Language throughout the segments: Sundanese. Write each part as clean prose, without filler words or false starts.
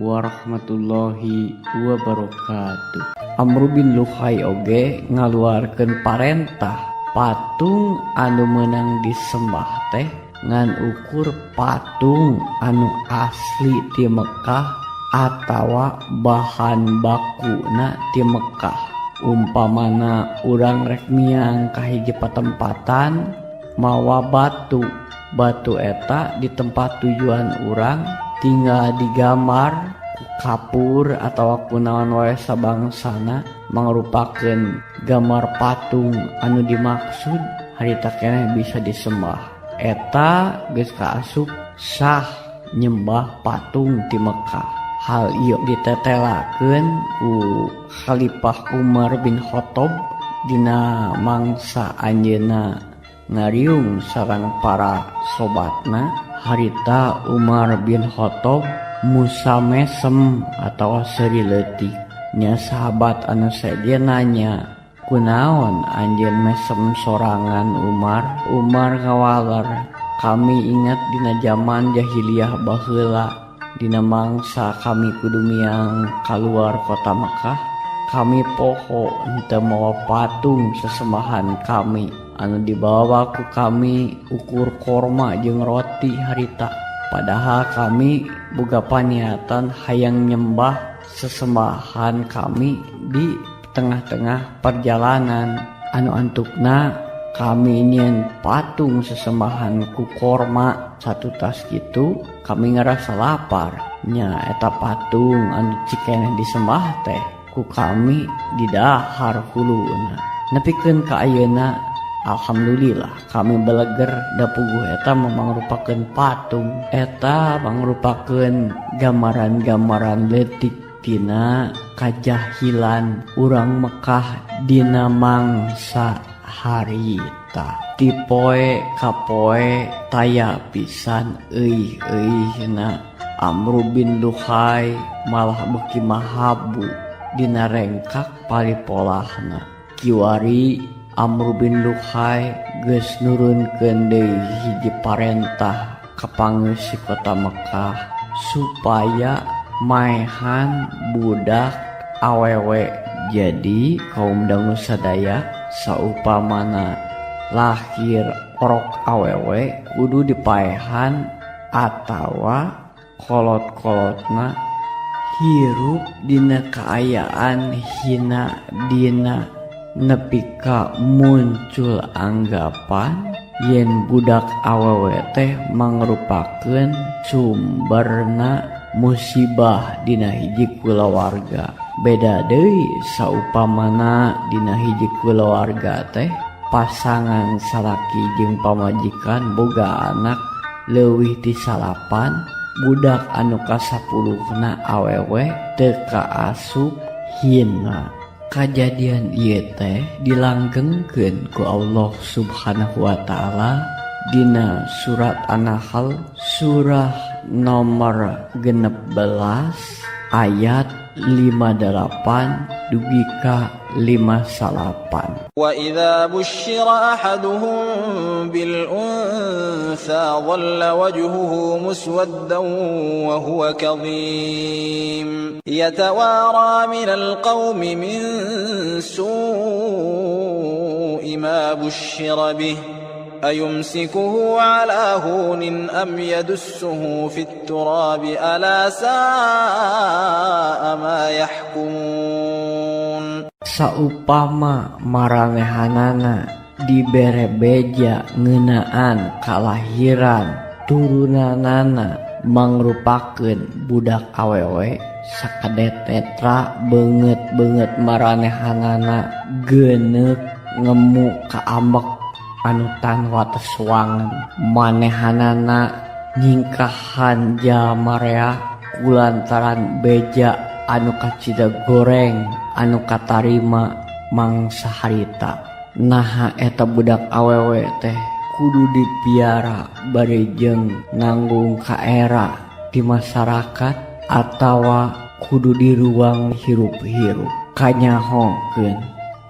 warahmatullahi wabarakatuh. Amru bin Luhai oge ngaluarkeun parentah patung anu meunang disembah teh ngan ukur patung anu asli ti Mekah atawa bahan bakuna ti Mekah. Umpamana urang rek miang ka hiji patempatan mawa batu, batu eta di tempat tujuan urang tinggal digambar ku kapur atau kunaon wae sabangsana mangrupakeun gambar patung anu dimaksud, harita keneh bisa disembah. Eta geus kaasup sah nyembah patung ti Mekah. Hal ieu ditetelakeun ku Khalifah Umar bin Khattab dina mangsa anjeunna ngariung sareng para sobatna. Harita Umar bin Khattab musa mesem atau seuri leutik nya. Sahabat anu sejen nanya, "Kunaon anjeun mesem sorangan, Umar?" Umar ngawaler, "Kami ingat dina zaman jahiliyah baheula, dina mangsa kami kudu miang kaluar kota Mekah, kami poho henteu mawa patung sesembahan kami. Anu dibawa ku kami ukur korma jeung roti harita, padahal kami boga paniatan hayang nyembah sesembahan kami di tengah-tengah perjalanan. Anu antukna kami nyieun patung sesembahan ku korma satu tas gitu, kami ngerasa lapar nya, eta patung anu cikeneh disembah teh ku kami didahar huluna. Nepikeun ka ayeuna, alhamdulillah kami beleger, da puguh eta mangrupakeun patung." Eta mangrupakeun gambaran-gambaran leutik tina kajahilan urang Mekah dina mangsa harita. Ti poe ka poe taya pisan euih-euihna. Amru bin Luhai malah beuki mahabu dina rengkak paripolahna. Kiwari Amru bin Luhai geus nurunkeun deui hiji parentah ka pangeusi kota Mekah supaya maehan budak awewe. Jadi kaum dangu sadaya, saupamana lahir orok awewe kudu dipaehan atawa kolot-kolotna hirup dina kaayaan hina dina, nepi ka muncul anggapan yen budak awewe teh mangrupakeun sumberna musibah dina hiji kulawarga. Beda deui saupamana dina hiji kulawarga teh pasangan salaki jeung pamajikan boga anak leuwih ti salapan, budak anu kasapuluhna awewe teu kaasup hina. Kajadian ieu teh dilanggengkeun ku Allah Subhanahu wa taala dina surat An-Nahl surah nomor 16 ayat 58 dugi ka 59. وإذا بشر أحدهم بالأنثى ظل وجهه مسودا وهو كظيم يتوارى من القوم من سوء ما بشر به أيمسكه على هون أم يدسه في التراب ألا ساء ما يحكمون. Saupama maranehanana dibere beja ngeunaan kalahiran turunanana mangrupakeun budak awewe, sakedet tetra beungeut-beungeut maranehanana geuneuk ngemu kaambek anu tan wates wangen. Manehanana nyingkahan jalma rea kulantaran beja anu kacida goreng anu katarima mangsa harita. Naha eta budak awewe teh kudu dipiara bari jeung nanggung kaera di masyarakat atawa kudu diruang hirup-hirup? Kanyahokeun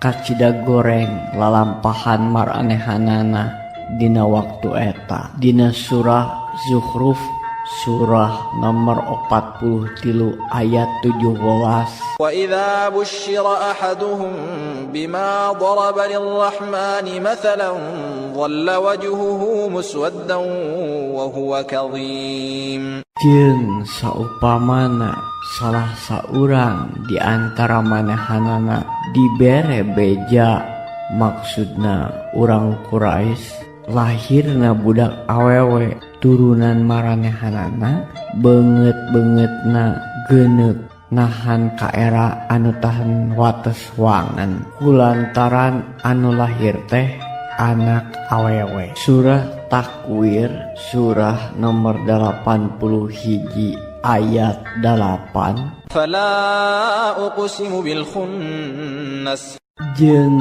kacida goreng lalampahan maranehanana dina waktu eta. Dina surah Zukhruf Surah nomor 43 ayat 17. وإذا بشر أحدهم بما ضرب للرحمن مثلا ظل وجهه مسودا وهو كظيم. Jeung saupamana salah saurang di antara manehanana dibere beja, maksudna urang Quraisy, lahirna budak awewe turunan maranehanana, beungeut-beungeutna geuneuk nahan kaera anu tahan wates wangen kulantaran anu lahir teh anak awewe. Surah Takwir surah nomor 81 ayat 8. فلا أقسم بالخنس. Jeung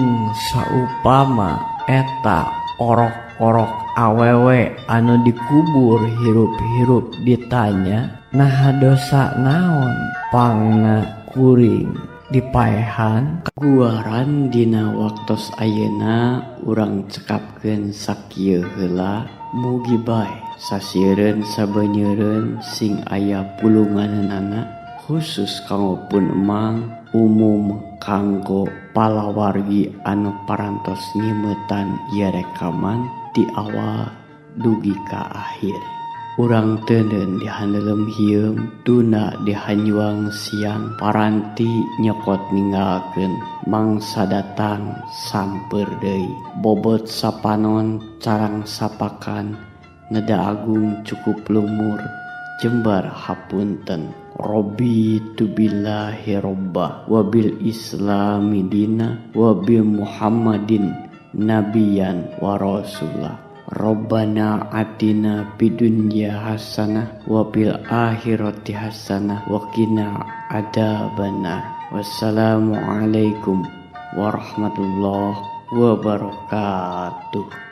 saupama eta orok-orok awewe anu dikubur hirup-hirup ditanya, "Naha, dosa naon pangna kuring dipaehan?" Guaran dina waktos ayeuna urang cekapkeun sakieu heula. Mugi bae sasieureun sabenyeureun sing aya pulunganana, khusus kanggo pun emang, umum kanggo palawargi anu parantos nyimetan ieu rekaman ti awal dugi ka akhir. Urang teuneun di handelem hieum, tuna di hanjuang siang, paranti nyokot ninggalkeun, mangsa datang samper deui. Bobot sapanon, carang sapakan, neda agung cukup lumur, jembar hapunten. Raditu billahi robba wabil islami dina wabi Muhammadin nabiyan wa rasulah. Rabbana atina fid dunya hasanah wa fil akhirati hasanah wa qina adzabannar. Wassalamualaikum warahmatullahi wabarakatuh.